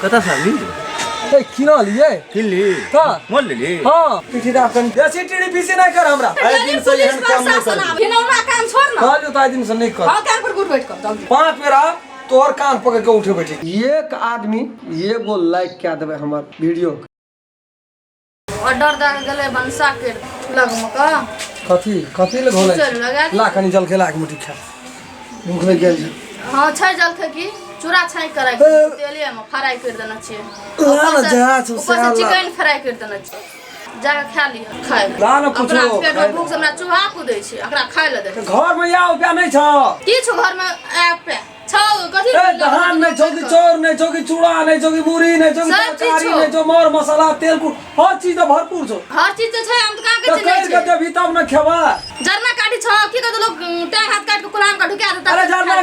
कतऽ से आनली? ए किनलियै। किनली? तऽ मोल लेली? हँ, पीठी दाब कनि बेसी टीडी पीसी नहि कर हमरा। एहि दिन से एहन काम नहि कर। घिनौना काम छोड़ ना। कहलियौ तऽ आइ दिन से नहि कर। हाँ, कान पर गुड़ बैठ कर जल्दी। 5 बेर आब तोहर कान पकड़ के उठे बैठे। एक आदमी एगो लाइक कए देबै हमर वीडियो। ऑर्डर दऽ के गेलै भनसा के लगमे कऽ। कथी कथी ले घोलै? चल, लगा दी। ला कनि जलखै ला, एक मुट्ठी खा, भूख लागि गेल छै। हाँ छै जलखै की चूड़ा छाँकि कऽ राखि देने छियै, तेले मे फ्राई करि देने छियै। ला ने जहाँ छौ ऊपर से सएह ला। चिकन फ्राई करि देने छियै, जाके खा लिह। खाय ला ने कुछो, अपना पेट खाय मे ले। भूख से हमरा चूहा कुदै छै, एकरा खाय लए दे। घर में या रुपया नहीं छौ? किछु घर मे आबि पे छौ कथी? ए धान नहीं छौ कि चाउर नहीं छौ कि चूड़ा नहीं छौ कि मुरही नहीं छौ कि सब चीज तरकारी छौ। नहीं छौ? मर मसाला तेल कुल हर चीज तो भरपूर छौ। हर चीज तऽ छै, हम तऽ कहाँ तो कहै छियै कर नहि के छै। देबही तब न खेबा। जरना काटी छौ की? कहतौ लोक टांग हाथ काटि के कुल्हान के ढुका देतौ। अरे जरना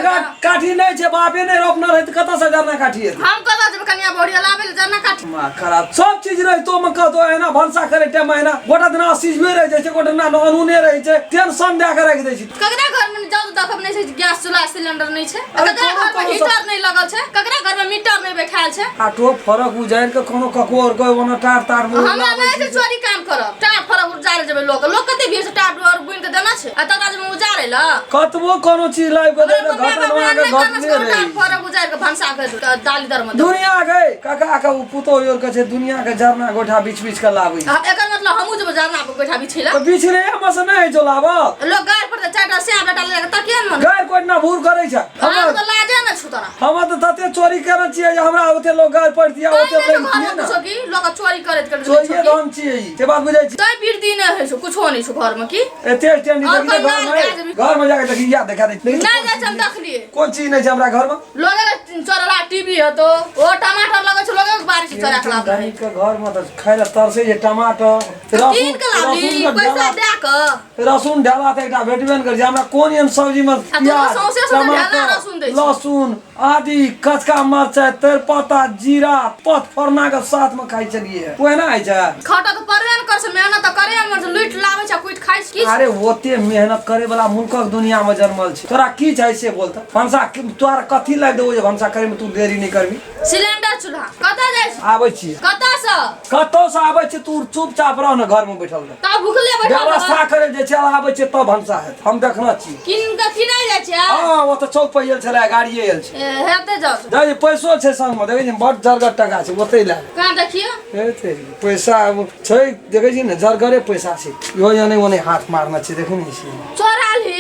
काठी नहीं छै, बापे नहीं रोपना रहे तऽ कतऽ से जरना काठी एतै? हम कतऽ जेबै कनिया बहुरिया लाबै लए जरना काठी? माँ खराब सब चीज रहितो में कहतो एना भनसा करे टाइम एना गोटा दिना सिझबे रह जाइ छै, गोटा दिना अनूने रहै छै, टेंशन दए के राखि दै छै। ककरा घर में जाउ तऽ देखब नहि छै गैस चूल्हा सिलेंडर नहि छै। अरे ककरा कोनो घर में कोनो हीटर नहि लगल छै? ककरा घर में मीटर नहि बैठायल छै? आटो फरक उजारि के कोनो कको और के ओना टार तार मुँह हमरा लाबै नहि छै छी। चोरी काम करब, टाट फरक उजाड़े जेबै। लोक लोक कते भीड़ से टाट और बुनि के देना छै आ तकरा जेबै उजाड़े लए? कतबो कोनो चीज लाबि के दे हमरा घटन बाप के नहि करना घटने छै, रही। टाट फरक उजाड़ि के भनसा कर दालि दर में देबै। दुनिया के काका के उ पुतोह your के छै, दुनिया के जरना गोठा बीछ बीछ के लाबै छै। आ, एकर मतलब हमहूँ जेबै जरना पर गोइठा बिछै लए? तऽ बिछले हमर से नहि होइ छौ लाबऽ। लोक गारि पर चारिटा सिया बेटा ले के तकिए ने मन। गारि कोइ ना भूर करै छै। हमरा हमर तऽ लाजे ने छौ तोरा। हमर तऽ तते चोरी केने छियै जे हमरा ओते लोग गारि पड़तियै ओते तैं नहि लगितियै घर में ने कुछो की लोक चोरी करैत करैत चोरिये धन छियै ई, से बात बुझै छी। तैं वृद्धि नहि होइ छौ, कुछो नहि छौ घर में की। एते स्टैंड और देखी घर कंगाल में भए जेबही। घर में जाके देखी या देखा दे। नहि जाइ छै, हम देखलियै। कोन चीज नहि छै हमरा घर में? लोगे के चोरला टीवी हेतो, ओ टमाटर लगै छै, लोगे के बाड़ी से चोरा के लाबै। गरीब के घर में तऽ खाय लए तरसै छै टमाटर कीन के लाबली रसून के पैसा ढेला दए कऽ। रसून ढेला तऽ एकटा भेटबे ने करै छै हमरा। कोन एहन सब्जी में आ तू प्याज सौंसे सौंसे ढेला टमाटर रसून दै छै। लहसुन आदि कचका मरचाइ तेजपत्ता जीरा पचफोरना के साथ में खाइ छलियै, ओ एना होइ छै? खटऽ तऽ पड़बे ने कर छै, मेहनत तऽ करे हमर छै, लूटि लाबै छै आ कुटि खाइ छै की? अरे ओते मेहनत करे वाला मुल्कक दुनिया में जन्मल छै। तोरा की चाही से बोल तऽ। भनसा तोरा कथी लाबि देबो जे भनसा करे में तू देरी नहि करबी? सिलेंडर चूल्हा। कतऽ जाइ छी? आबै छी। कतऽ सँ? कतौ से आबै छी, तू चुपचाप रह ने घर में बैठल रह। तब भुखले बैठल रह। व्यवस्था करे जे चल आबै छै तब भनसा हेत, हम देखना छी। कीन कऽ किनै जाइ छै? हँ, ओ तऽ चौक पर आयल छलै, गाड़िए आयल छै। ए, हेतै जाउ। देखै छी, पैसो छै संग में, देखै छी बड जरगर टका छै, ओतै लए। कहाँ देखियौ? हे तेरी, पैसा छै, देखै छी ने, जरगरे पैसा छै। इहो एने ओने हाथ मारने छै, देखै नहि छी? चोरालही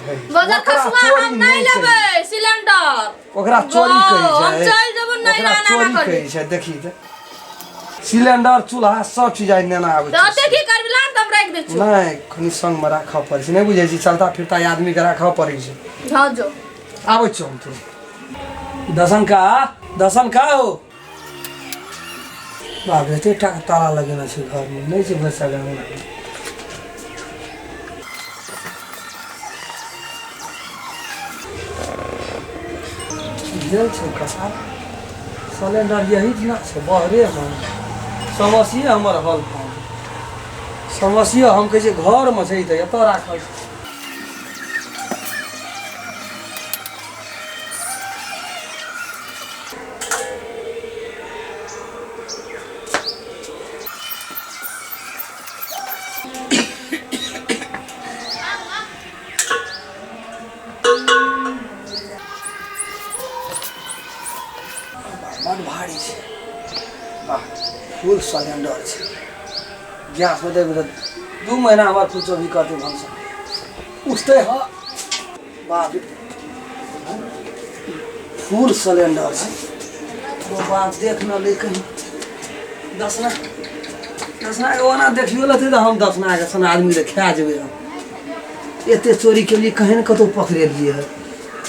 बजर ओकरा खसुआ। चोरी हम नहि नहि कहै। लेबै सिलेंडर। ओकरा चोरी गो, कहै हम छै। चलि जेबो, नहि ओकरा रहना चोरी ना करी। कहै छै। देखी तऽ सिलेंडर चूल्हा सब चीज आइ नेना आबै तऽ छै। ओते की करबी? लान तऽ हम राखि दै छियौ। नहि, कनि संग मे राखऽ पड़ै छै, नहि बुझै छी? चलता फिरता आदमी के राखऽ पड़ै छै। हँ जो। आबै छियौ हम तुरंत। दसन का दसन का हो बाप रे, एते टाका ताला लगेने छै घरमे, नहि छै भैसा अंगना। गेल छै कसार। सिलेंडर यही दिना छै बहरेमे। समस्ये हमर हल भऽ गेल। समस्ये हम कहै छियै घरमे छै तऽ एतऽ राखल छै। बड भारी छै। वाह, फुल सिलेंडर छै। गैस में देबै तऽ 2 महीना हमर कुछो भी करतै भनसा उठतै। हँ बाप रे, फुल सिलेंडर छै। ओ बाप, देख न ले कहीं दसना दसना के ओना देखियो लेतै तऽ हम दसना के सन आदमी तऽ खा जेबै। हम एते चोरी केलियै, कहीं ने कतहु पकड़ेलियै हँ।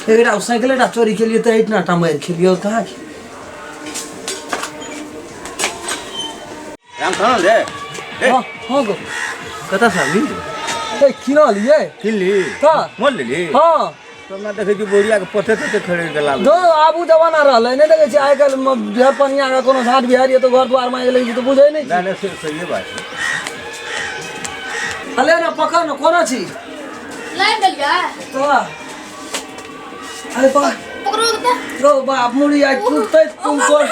एकटा साइकिलेटा चोरी केलियै तऽ एहिठिना टा मारि खेलियै, आओर कहाँ खेलियै? राम खाना रे ए। हँ हँ गो। कतऽ से आनली? ए किनलियै। किनली? तऽ मोल लेली? हँ। तब ना देखै छी बोरिया के पते तते खरीद के लाबै। दो आबू जमाना रहलै, नहि देखै छियै आइ काल्हि बिहार पनिया के कोनो झाँट बिहारी तऽ घर दुआर मांगि लै छै तऽ बुझै नहि नहि नहि, से सहिए बात छै। छी। अले ने पकड़ ने, कोना छी? लाबि देलियै। तो अरे बा पकड़ो तऽ। रो बाप, मुड़ी आइ टूटतै। तुम तोर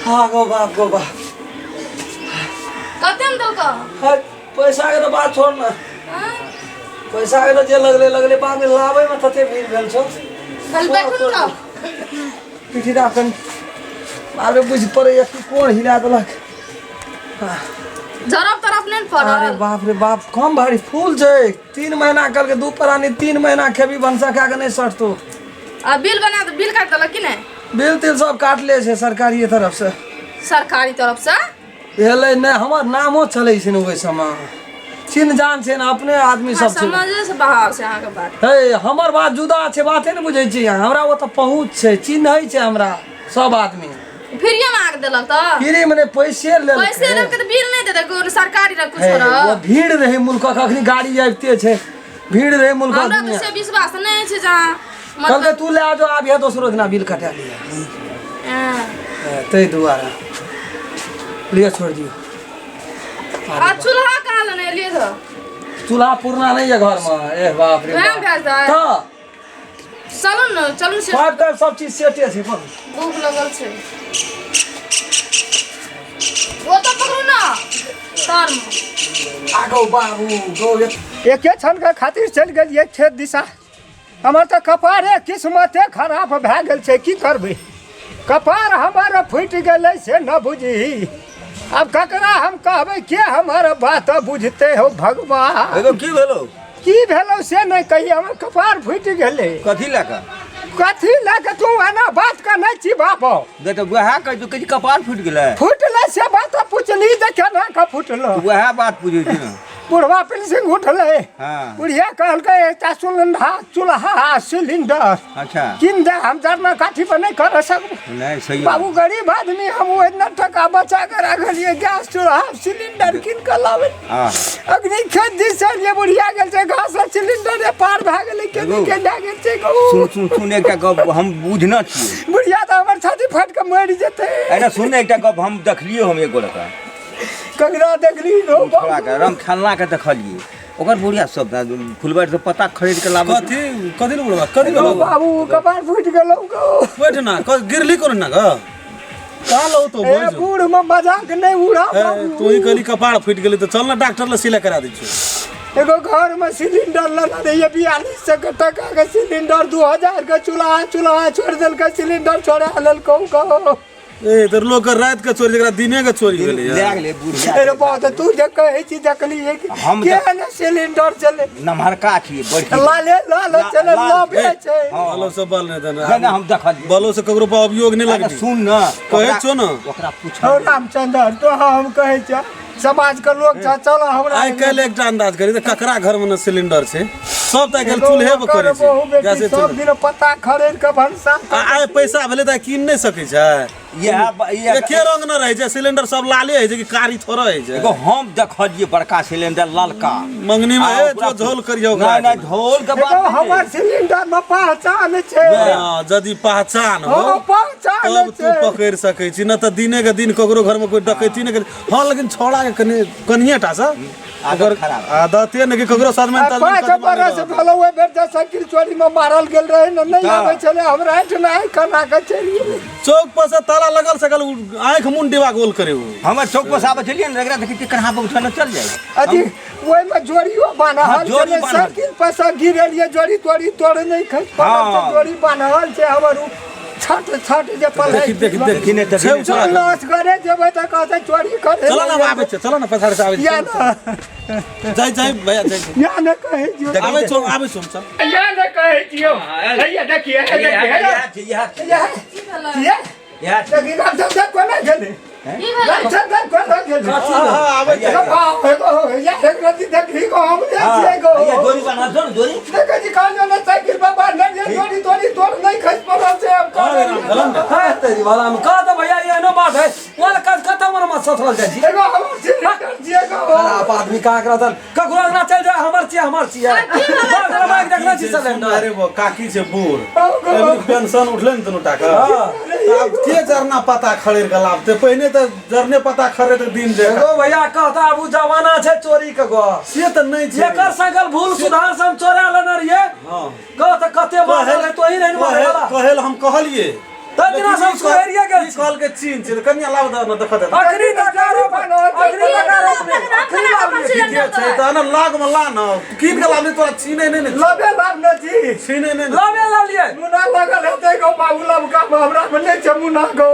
हाँ गो बाप गो बाप। कते में देलकौ? है, पैसा के तो बात छोड़ ना। हाँ? पैसा के तो जे लगले लगले बाद में लाबै में तते भीड़ भेल छौ। खाली बैठू ने। पीठी दाब कनी। बाप रे, बुझि पड़ैया कि कोन हिला देलक। जरब तरफ नहि ने पड़ल। अरे बाप रे बाप, कम भारी फूल छै। 3 महीना करके 2 प्राणी 3 महीना खेबी भनसा खा के नहि सटतो। आ बिल बना दे, बिल काटि देलक कि नहि? बिल तिल सब काट ले छै सरकारी तरफ से। सरकारी तरफ से? भेलै नहि, हमर नामो चलै छै ने ओहि सबमे, चिन्ह जान छै ने, अपने आदमी सब छै। समझे से बाहर छै अहाँके बात। हे, हमर बात जुदा छै, बाते नहि बुझै छी अहाँ। हमरा ओतऽ पहुँच छै, चिन्है छै हमरा सब आदमी। फ्रीए में आके देलक तऽ? फ्री में नहि, पैसे लेलकै। पैसे लेलकै तऽ बिल नहि देतै, कोनो सरकारी रह कुछो हे, रह। ओ भीड़ रहै मुल्कक, अखनी गाड़ी आबिते छै, भीड़ रहै मुल्कक हमरा तऽ दुनिया। से विश्वास नहि छै जहाँ कहलकै मतलब तू ले आ जो, आबिहे दोसरो दिना बिल कटा लिअ। हँ। ताहि दुआरे लिअ, छोड़ि दियौ। आ चूल्हा कहाँ लेने एलियै तऽ? चूल्हा पुरना नहि यऽ घरमे। एह बाप रे वएह बाप। भए जाय। तऽ चलू ने, चलू से। पाइप ताइप सब चीज सेटे छै। पकड़ू। भूख लगल छै। ओ तऽ पकड़ू ने तरमे। आगो बाबू गो। एके क्षण के खातिर चलि गेलियै खेत दिशा। हमर तऽ कपारे किस्मते खराब भए गेल छै, की करबै? कपार हमर फूटि गेलै से न बुझी। आब ककरा हम कहबै, के हमर बात बुझते हो भगवान? एगो की भेलो? की भेलौ से नहि कही, हमर कपार फूटि गेलै। कथी लए कऽ? कथी लए कऽ? तू एना बात कऽ नहि छी बाप। गै तऽ वएह कहै छौ, कहै छी कपार फूटि गेलै। फूटलै से बात पुछली जे केना कऽ फूटलो। वएह बात पूछै छी ने। बुढ़वा पेंसिंग उठलै। हाँ। बुढ़िया कहलकै एकटा चूल्हा चूल्हा सिलिंडर अच्छा कीन दे, हम जरना काठी पर नहि कर सकबो। नहीं सही। बाबू गरीब आदमी हम, इतना टका बचा के रखलिए गैस चूल्हा सिलिंडर कीन के लावे। हाँ। अग्नि खेत दिस एलियै, बुढ़िया गेल छै घास आ सिलिंडर रे पार भए गेलै, के एगो। के लए गेल छै गौ। सुन सुन सुन, एकटा गप हम बुझना छियै। बुढ़िया तऽ हमर छाती फाटि के मरि जेतै। अरे सुन ने, एकटा गप हम देखलियै, हम एक गोटा के ककरा देखली रो? छोड़ा के राम खेलना के देखलियै, ओकर बुढ़िया सब फुलबाड़ी से पत्ता खरीद के लाबै। कथी कथी ने बुढ़वा कथी गौ भेलौ? बाबू, कपार फूटि गेलौ गौ। बैठ ना, गिरली कोन ना ग, कहाँ लौ तो? ए बैठ। बूढ़ में मजाक नहीं उड़ा। ए, बाबू तू ही कहली कपार फूटि गेलै तऽ चल ना, डॉक्टर लग सिलाई करा दै छियौ। एगो घर में सिलिंडर लेने रहिए 4200 के टका के सिलिंडर, 2000 के चूल्हा, चूल्हा छोड़ि देलकै, सिलिंडर छोड़ा लेलकौ गौ। ए तऽ लोक के राति के चोरी, जकरा दिने के चोरी भेलै। लए गेलै बुढ़िया। अरे बाप, तू जे कहै छी देखलिए कि हम केहन सिलिंडर चले? नमहरका छियै, बड़की। लाले लाल चले। लाल। लबे छै। हाँ। बलो से बल नहि देना। नहि नहि, हम देखलियै। बलो से ककरो पर अभियोग नहि अरे लगबी। सुन ने। कहै छौ ने। ओकरा पूछ। हौ रामचंद्र, तो हम कहै छ समाज के लोग छ, चल हमरा। आइ काल्हि एकटा अंदाज करी तऽ ककरा घर में ने सिलेंडर छै? सब तऽ आइ काल्हि चूल्हे पर करै छै। बहु बेटी गैसे सब चूल्हे। दिन पत्ता खरीद के भनसा। आ आइ पैसा भेलै तऽ कीन नहि सकै छै? इएह एके रंग न रहै छै सिलेंडर, सब लाले होइ छै कि कारी थोड़े होइ छै? एगो हम देखलियै बड़का सिलेंडर ललका। मंगनी में आ ए ओकरा जो झोल करियौ ओकरा। नहि नहि, झोल के बात एगो नहि। हमर सिलिंडर में पहचान छै। हँ, यदि पहचान हो हो पहचान तब तू छै। पकड़ि सकै छी, न तऽ दिने के दिन ककरो घर में कोई डकैती नहि करै। हँ, लेकिन छौड़ा के कनि कनिये टा से आदत ओकर खराब। आदते ने कि ककरो साथ में आ 5 बरस भेलौ, ओहि बेर जे साइकिल चोरी में मारल गेल रहे ने, नहि आबै छलै हमरा एहिठिना, आइ कना के चलि गेलै। चौक पर से ताला लगल सकल, आँखि मुन डिबा गोल करे उ। हमर चौक पर से आबै छलियै ने, एकरा देखै छियै कन्हा पर उठल चल जाइ। अथी ओहिमे जोड़ियो हाँ, बान्हल जोड़ी छलै। बान्हल। साइकिल पर से गिरलियै, जोड़ी तोड़ी तोड़ नहि खसि पड़ल। हाँ। छै जोड़ी बान्हल छै हमर, उ छट छट जे पढ़ै। देखी देखी देखी ने, देखी देखी छै ने। उ छौड़ा के। नाश करे जेबै तऽ कहतै चोरी करे। चल ना, आबै छै, चल ना, पछाड़ से आबै या छै। ना। जाइ जाइ भैया, जाइ जाइ। या ने कहै छियौ। आबै छौ, आबै छौ, चल। या ने कहै छियौ, हैया देखिए, हे देखिए, हे इएह छै, इएह छै। इएह की भेलै? इएह इएह छै। देखी, रामचंद्र कोना गेलै? की भेलै? रामचंद्र कोना गेलै? हाँ, आबै छै। देखी गो, हम जे छियै गो। हैया जोड़ी बान्हल छौ ने, जोड़ी। देखै छी, कहलियौ ने साइकिल पर बान्हल ये जोड़ी तोड़ी तोड़ नहि खसि पड़ल छै, हम अरे राम, चल ने। है तेरी भला में कह दे भैया, एहनो बात है वाला कत कत हमर मत ससरल जाइ छी। एगो हमर सिलेंडर छियै गो। खराब आदमी कहाँ के रहतन, ककरो अंगना चल जाए, हमर छियै, हमर छियै। बाप रे बाप, देखने छी सिलेंडर? अरे वो काकी छै बूढ़, एबरी पेंशन उठलै ने दुनू टाका, तऽ आब के जरना पता खरीद के लाबतै? पहिने तऽ जरने पता खरीद के दिन जे एगो भैया कहता, आब उ जमाना छै चोरी के गो? से तऽ नहि छै। एकर साइकिल भूल सुधार से हम चोरा लेने रहियै। हँ। कह तऽ कते मारल है, तो ही नहीं मारे वाला। कहे लए हम कहलियै तै दिना सब सुधरिए गेल ई कल के चीन छै कनिया लाब दे न देख दे अखनी तक अखनी तक अखनी लाबलियै। ठीके छै तऽ ने लाग में ला न कीन के लाबली तोरा छीने नहि ने लबे लाभ न छी छीने नहि ने लबे लाबलियै मुना लगल हेतै गो बाबू लबका में हमरा में नहि छै मुना गो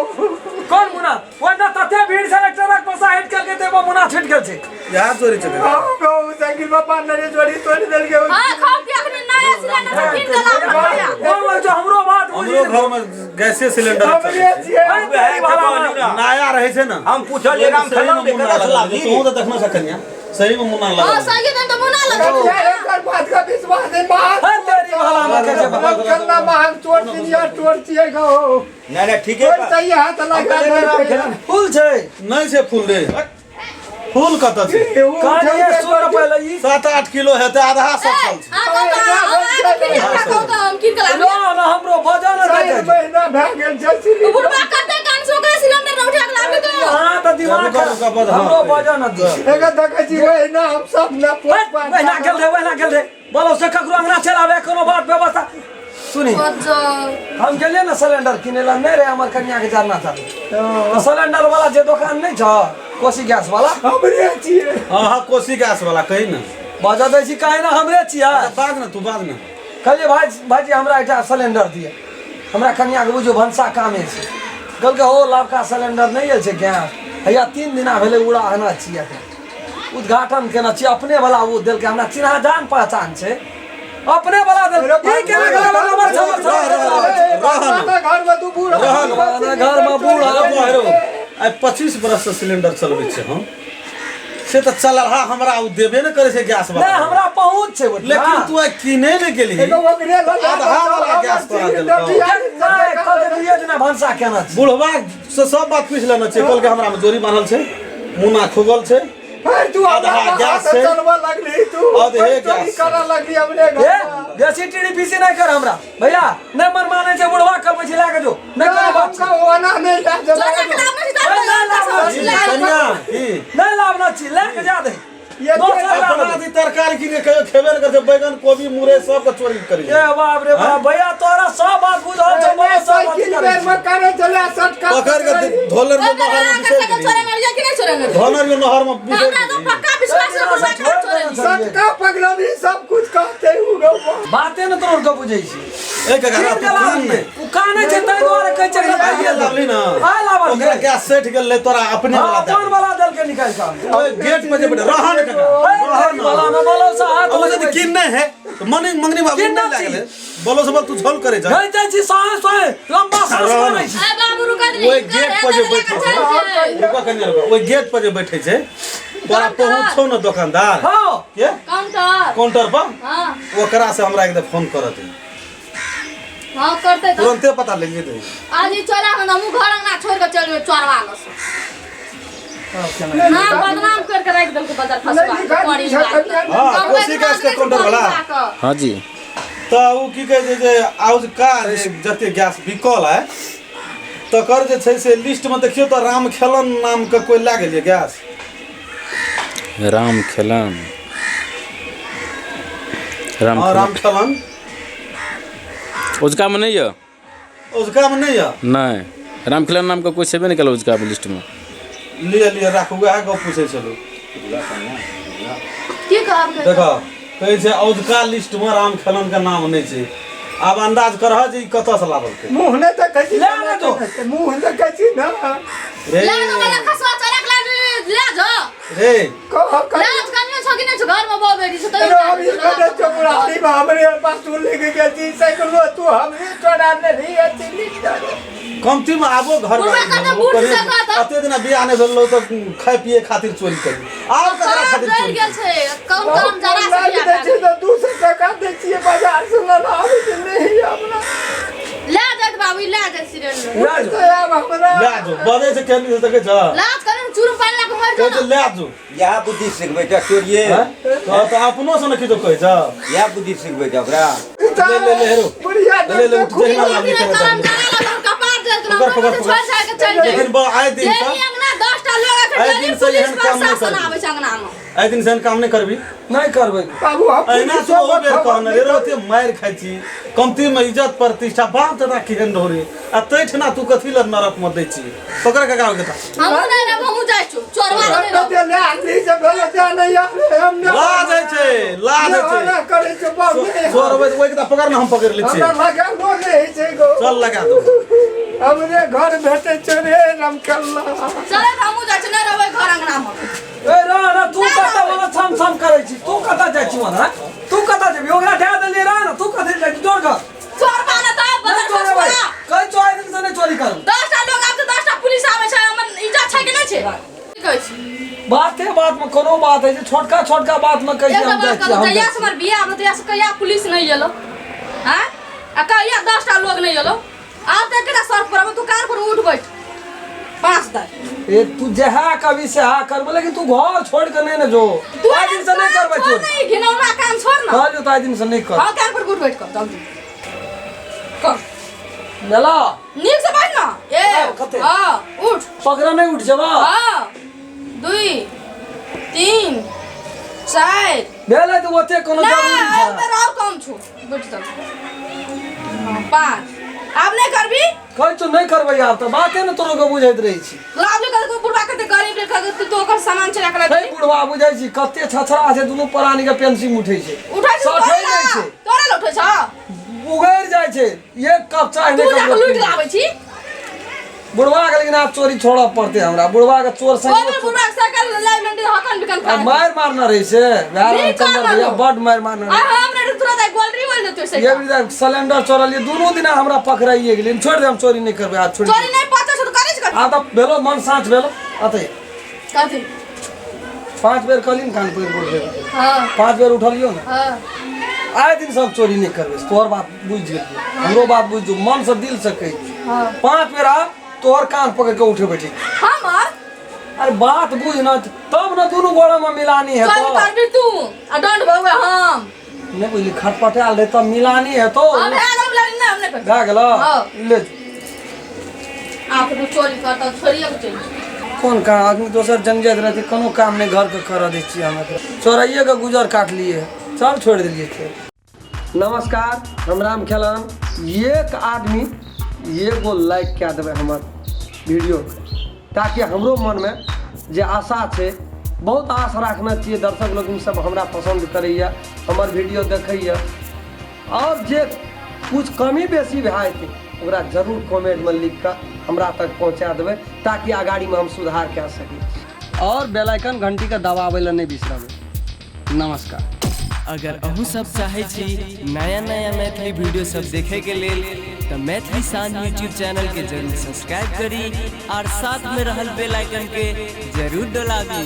कोन मुना ओहिना तते भीड़ छलै ट्रक पर से हटि गेल तऽ एगो मुना छुटि गेल छै इएह चोरी छै हाँ गो साइकिल पर पान जोड़ी तोड़ि देलकै हां खाओ पी अखनी नया सिलेंडर से कीन के लाबलियै कोन लग छै हमरो बात बुझि हमरो घर में गैसे सिलेंडर हमरे छियै अरे तेरी भला में। नया रहै छै ने हम पूछलियै राम सही में खेलौन मुन्ना कतऽ से लगल लाबली छै। तोहूँ तऽ देखने छ कनिया सही में मुन्ना हां लगल छै। सही दिन तो मुना लगल कनिया एकर बात का विश्वास नहीं महग हर तेरी भला में कहै छै बाबा। राम खेलना महग चोर चिड़िया चोर छियै गो नहीं नहीं ठीके चोर चाहिए हाथ लगा हम राम खेलौन। फूल छै नहि छै फूल रे फूल कतऽ छै कहलियै 100 रुपआ लए ई 7-8 किलो हेतै आधा सफल छै आ तो हम कहू तो हम कीन के लाबलियै ना ना हमरो बजा ना चारि देतै महीना भए गेल छै सिलेंडर। बुढ़वा कते कान से ओकरे सिलेंडर न उठा के लाबली तो हाँ तऽ दिमाग रुका, रुका, बस, हाँ। हमरो बजा ना दी एकर देखै छी महीना हम सब न पोस पास वहिना गेल रे वहिना गेल रे बोलो से ककरो अंगना चल आवे कोनो बात व्यवस्था सुनी हम गेलियै ने सिलेंडर किनै लए नहि रहे हमर कन्या के जरना था तऽ सिलेंडर वाला जे दोकान नहि छ कोसी गैस वाला हमरे छियै हाँ हाँ कोसी गैस वाला कही ने बजा दै छी काहे ना हमरे छियै बाज ने तू बाज ने कहलियै भाइ भाइजी हमरा एकटा सिलेंडर दिअ हमरा कन्याके बुझियौ भनसा कामे छै कहलकै हो लवका सिलेंडर नहि आयल छै गैस हैया 3 दिना भेलै उड़ा आना छियै एखन उद्घाटन केने छियै अपने वाला ओ देलकै हमरा चिन्हा जान पहचान छै अपने वाला देलकै ई केना गेलै हमर छमर छमर घर में तू बूढ़ घर में बूढ़ आइ 25 बरस से सिलेंडर चलबै छै हम से तऽ चलहा हमरा ओ देबे ने करै छै गैस वाला नहि हमरा पहुँच छै बेटा। लेकिन तू आइ किने ने गेलही एगो ओकरे लऽ आधा वाला गैस तोरा देलकौ। नहि कहलकै दुइये दिना भनसा केना छै बुढ़वा से सब बात पूछि लेने छै कहलकै हमरा में जोरी बान्हल छै मुना खुगल छै फिर तू आधा आधा गैस गैस छै। चलबऽ लगली तू आधे चोरी गैस छै। करऽ लगली हमरे ए घर में। बेसी टीडी पीसी नहि कर हमरा भैया नहि मन मानै छै बुढ़वा करबै छै लए के जो नहि कोनो बात छै हमका ओना नहि लए चोरा जेबै। के लाबना छै तऽ ई कनिया ई नहि लाबना छी लए के जा दे ये दोसर अपना लाबना अथी तरकारी कीन के कहियो खेबे ने करै छै बैगन कोबी मुरई सबके चोरी करी ए बाप रे बाप भैया तोरा सब बात बुझल छौ बड़ा सब बात साइकिल करै बेर छी। में करे चले सटका पकड़ के धोलर में नहर में बिसरि गेली कि नहीं छोड़ेंगे धोलर में नहर में बिसरि हमरा तो गेली पक्का विश्वास है बुढ़वा के छोड़ेंगे सटका पकड़बी सब कुछ कहते उ गो बाते ने तोर के बुझै छी ए काका कीन तू के कान लाबलियै ने उ कानै छै ताहि दुआरे कहै छै एकरा आइए दैये लाबली दे। ने आइ लाबलियै ओकरा गैस सठि गेल रहै तोरा अपने हाँ वाला दए अपन वाला देलकै निकालि कऽ देलकै। ओए गेट पर जे बैठे रहन काका रहन वाला में बोलो से हाथ अब यदि कीन नहि है तऽ मनी मंगनी बाबू कीन नहि नहि लागल है बोलो से बोल तू झोल करे जा जाइ जाइ छी साहे साहे लंबा सांस रहन। मारै छी ए बाबू रुका दे ओए गेट पर जे बैठे छै रुका कनिया रुका ओहि गेट पर जे बैठे छै तोरा पहुँच छौ ने दोकानदार हाँ के काउंटर काउंटर पर हां ओकरा से हमरा एकदम फोन करत है हां करते तो तुरंते पता लग जेतै आज ई चोरा हम हमहूँ घर अंगना छोड़ के चल जेबै चोरवा लस नाम बदनाम कर के राखि देलकै बदर फसवा नहीं लिखा परी हाँ, कोसी गैस के काउंटर वाला। हाँ जी तऽ ओ की कहै छै जे आजुका जे जते गैस बिकल है तकर जे छै से लिस्टमे देखियौ तऽ राम खेलन नामके कोइ लए गेलियै गैस राम खेलन राम हँ राम खेलन खेलन उजका में नहीं है उजकामे नहि यऽ नहीं राम खेलन नाम का कोई छेबे नहीं कल उजका में लिस्ट में लिअ लिअ राखू वएह गप पूछै छलहुँ की कहब देखऽ कहै छै औजका लिस्टमे राम खेलनके नाम नहि छै आब अन्दाज करह जे ई कतऽसँ लाबलकै मुँह नहि देखै छी ले आने दो। मुँह देखै छी ने रे ले तो वाला खसवा चोरा के ले जो रे कह कह ले कनियो छौ कि नहि छौ घर में बहु बेटी छौ अरे हम ई कहने छौ बुढ़ारी में हमरे पास तू लेके गेल छी साइकिल तू हमरे चोरा लेली अथी लिख दे कमती में आबो घर बुढ़वा बारी कते में, बूढ़ कने से कहत। अते दिना बियाह नहि भेल रहौ तऽ खाय पिए खातिर चोरी करी आब ककरा खातिर जरि चोरी गेल करी? छै कम कम जरा से दै बियाह छियै तऽ 200 टका दै छियै बाजार से लेना आबै छै नहीं हमरा ले जाइत बाबू ई ले जाइत सिलेंडर ले जो तऽ आब हमरा लए जो बजै छै केहन से देखै छ लाज करें चूरम पानि लए के मरि कहै जो छै लए जो इएह बुद्धि सिखबै छै चोरिये हैं? तऽ तऽ अपनो से ने किछो कहै छ इएह बुद्धि सिखबै छै ओकरा ले ले ले हेरो बुढ़िया ले ले उठ जहिना ना लाबली कलम तेना जरा लगन कपार जल पकड़, पकड़, छोड़ छाड़ के चल लेकिन जाए बा आइ दिन डेली से अंगना 10 टा लोग छै एहि डेली दिन से पुलिस एहन काम नहि प्रशासन करबी। आबै छै अंगना में। एहि दिन से एहन काम नहि करबी। नहि करबै बाबू हम अहिना पुलिसो तू ओहो बेर खबर कहने नहि रे ओते मारि खाइ छी कमती में इज्जत प्रतिष्ठा बाप दादा केहन रहो रे आ तैठना तू कथी लग नरक में दै छी पकड़ काका के ता हमहूँ नहि रहब, हमहूँ जाइ छी चोरवा नहि रहब। लाज होइ छै, लाज होइ छै। करै छै बाबू चोर अबै ओहि के ता पकड़ ने हम पकड़ लै छियै। हमरा लगालो नहि होइ छै गो। चल लगा दो। हमरे घर भेटै छै रे रामकल्ला। चलै तऽ हमहूँ जाइ छी, नहि रहबै घर अंगना में। ए रह रह तू कतऽ वाला छम छम करै छी तू कतऽ जाइ छी वहाँ तू कतऽ जेबी ओकरा दए देलियै रह ने तू कथी जाइ छी जोर घर चोरबा ने तऽ नहि बदर चोरेबै खसुआ। कहै छौ आइ दिन से नहि चोरी करब। 10टा लोग आबै छै 10टा पुलिस आबै छै हमर इज्जत छै कि नहि छै? की कहै छी? बाते बात में कोनो बात है छै छोटका छोटका बात में कहै छी एक हम जाइ बात छी कहू हम जहिया जाइ से हमर बियाह भेल तहिया से कहिया पुलिस नहि एलो आँय आ कहिया 10टा लोग नहि एलो। आब तऽ एकेटा शर्त पर आब तू कान पर उठ बैठ 5 दे। छी। ए तू जहा कभी सेहा करबे लेकिन तू घर छोड़ के नहीं ने जो तू आइ दिन से नहीं करबै छोड़ चोरी। नहीं घिनौना काम छोड़ ना। कहलियौ तऽ आइ दिन से नहीं कर। हाँ कान पर उठ बैठ कर जल्दी कर मेला नीक से बैठ ना। ए कते? हाँ उठ पकड़ा नहीं उठ जेबा। हाँ 2 3 4 भेलै तऽ ओते कोनो जरूरी नहीं छै। एक बेर और कम छौ बैठ चल 5 आब नहीं करबी। कहै छौ नहीं करबै आब तऽ बाते ने तोरो के बुझैत रहै छी। लाभ ले कर बुढ़वा कते गरीब रे कते तू ओकर सामान चोरा के छै लाबी। बुढ़वा बुझै छी कते छछड़ा छै दुनू प्राणी के पेंसिल उठै छै उठै छै सठै नहि छै तोरा लए उठै छौ उगैर जाइ छै एक कप चाय तू नहि जाके ककरो लूटि पीबै। लाबै छी। बुढ़वा के लेकिन आब चोरी छोड़ऽ पड़तै हमरा बुढ़वा के चोर ओ संग बेर बुढ़वा के साइकिल लाइव लंडी हकन बिकन आ खा मारि मारने रहै से वएह नीक रामचंद्र करना भैया लो। बड मारि मारने आ रहै। हम नहीं तुरंत गोलरी बोल देतौ से ये भी सिलेंडर चोरलियै दुनू दिना हमरा पकड़ाइए गेलै छोड़ि दे हम चोरी नहि करबै आब छोड़ि चोरी दे। नहीं पचा छौ त करै छै आब तऽ भेलो मन साँच भेलो अतै कथी 5 बेर कहली ने कान पकड़ि कऽ उठबै। हां 5 बेर उठलियौ ने। हां आइ दिन सब चोरी नहि करबै तोहर बात बुझि गेलियै हमरो बात बुझि जो मन से दिल से कहै छी। हां 5 बेर आब तोहर कान पकड़ि कऽ उठे बैठे हमर अरे बात बुझ न तब न दुनू गोड़ा में मिलानी हेतौ। चोरी करबी तू आ दंड भगवे हम नहीं बुझली खटपटायल रहे तब मिलानी हेतौ। हम भए गेल मिलानी नहि हम नहि करबै। भए गेलौ हाँ। ले आप तो चोरी करता छोड़िए के चलि कोन काम आदमी दोसर जंग जाइत रहतै कोनो काम नहि घर के करऽ दै छियै हम एकरा चोराइए के गुजर काटलियै सब छोड़ि देलियै चोर। नमस्कार हम राम खेलन। एक आदमी एगो लाइक कए देबै हमर वीडियो ताकि हमरो मनमे जे आशा छै बहुत आश राखने छियै दर्शक लोकनि सब हमरा पसन्द करैए हमर वीडियो देखैए और जे कुछ कमी बेसी भए जेतै ओकरा जरूर कमेंटमे लिख कऽ हमरा तक पहुँचा देबै ताकि अगाड़ीमे हम सुधार कए सकी और बेल आइकन घंटीके दबाबै लए नहि बिसरबै। नमस्कार। अगर अहूँ सब चाहै छी नया नया मैथिली वीडियो सब देखे के लेल तऽ मैथिली शान यूट्यूब चैनल के जरूर सब्सक्राइब करी और साथ में रहल बेल आइकन के जरूर दबाबी।